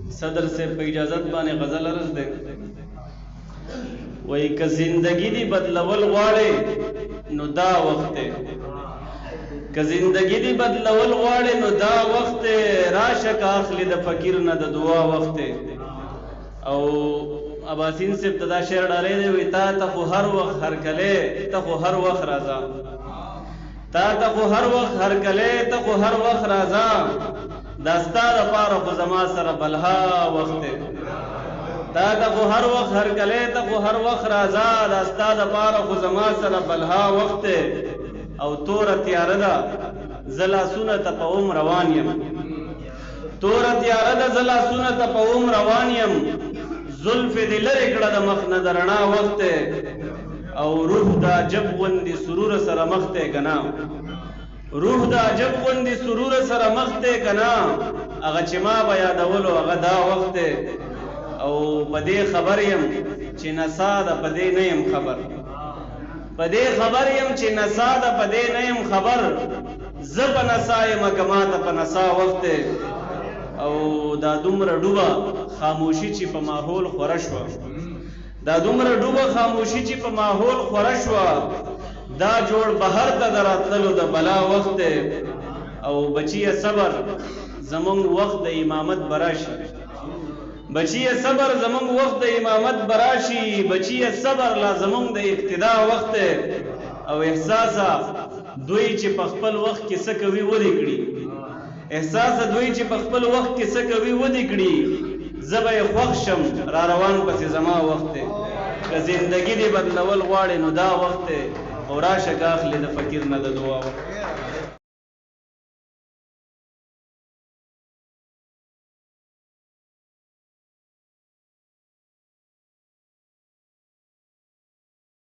صدر صاحب په اجازت باندې غزل عرض دی. وای که زندگی دی بدلول غواړي نو دا وخت دی، که زندگی دی بدلول غواړي نو دا وخت دی، راشه که اخلي د فقیر نه د دعا وخت دی. او اباسین صاحب ته دا شعر ډالۍ دی، وایي تا ته خو هر وخت هرکلی، ته خو هر وخت راځه، تا ته خو هر وخت هرکلی، ته خو هر وخت راځه، دا ستا دپاره خو زما سره بلها وخت دی. تا ته خو هر وخت هرکلی، ته خو هر وخت راځه، دا ستا دپاره خو زما سره بلها وخت دی. او توره تیاره ده زه لاسونه تپوم روان یم، توره تیاره ده زه لاسونه تپوم روان یم، زلفې دې لرې کړه د مخ نه د رڼا وخت دی. او روح د عجب غوندې سرور سره مخ دی که نه، روح د عجب غوندې سرور سره مخ دی که نه، هغه چې ما به یادولو هغه دا وخت دی. او په دې خبر یم چې نسا ده په دې نه یم خبر، په دې خبر یم چې نسا ده په دې نه یم خبر، زه په نسا یم که ما ته په نسا وخت دی. او دا دومره ډوبه خاموشي چې په ماحول خوره شوه، دا دومره ډوبه خاموشي چې په ماحول خوره شوه، دا جوړ بهر ته د راتللو د بلا وخت دی. او بچیه صبر زمونږ وخت د امامت به راشي، بچیه صبر زمونږ وخت د امامت به راشي، بچیه صبر لا زمونږ د اقتدا وخت دی. او احساسه دوی چې په خپل وخت کې څه کوي ودې کړي، احساسه دوی چې په خپل وخت کې څه کوي ودې کړي، زه به یې خوښ شم را روان پسې زما وخت دی. که زندگی دې بدلول غواړې نو دا وخت دی، او راشه که اخلې د فقیر نه د دعا وخت.